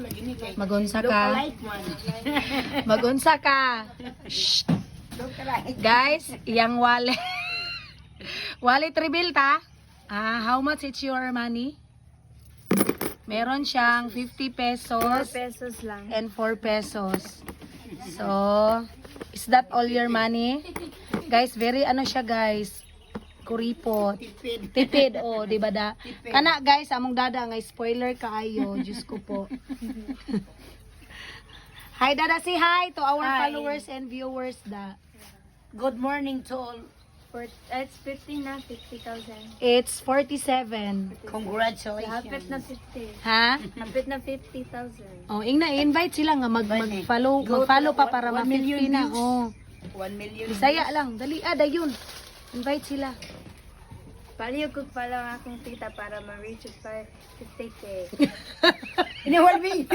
lagi ni kay. Magunsa ka. Look-alike man. Magunsa ka. Shh. Look-alike. Guys, iyang wallet. Wallet reveal ta. Ah, how much is your money? Meron siyang 50 pesos 4 pesos lang. And 4 pesos. So, is that all your money? Guys, very ano siya, guys. Kuripot. Tipid. Tipid, oh, di ba da? Kana guys, among dada nga spoiler kaayo, Diyos ko po. Hi dada, say hi to our Hi. Followers and viewers da. Good morning to all. For, it's 50 na, 50,000. It's 47. Congratulations. Hapit na 50. Ha? Hapit na 50,000. Oh, ingna invite sila nga mag mag-follow, Go to mag-follow pa para one ma-50 million na. views. Oh. 1 million. Bisaya lang, dali ah, dayon. Invite sila. Palihog kog follow ang akong tita para ma-reach pa 50K. Ini 1 million.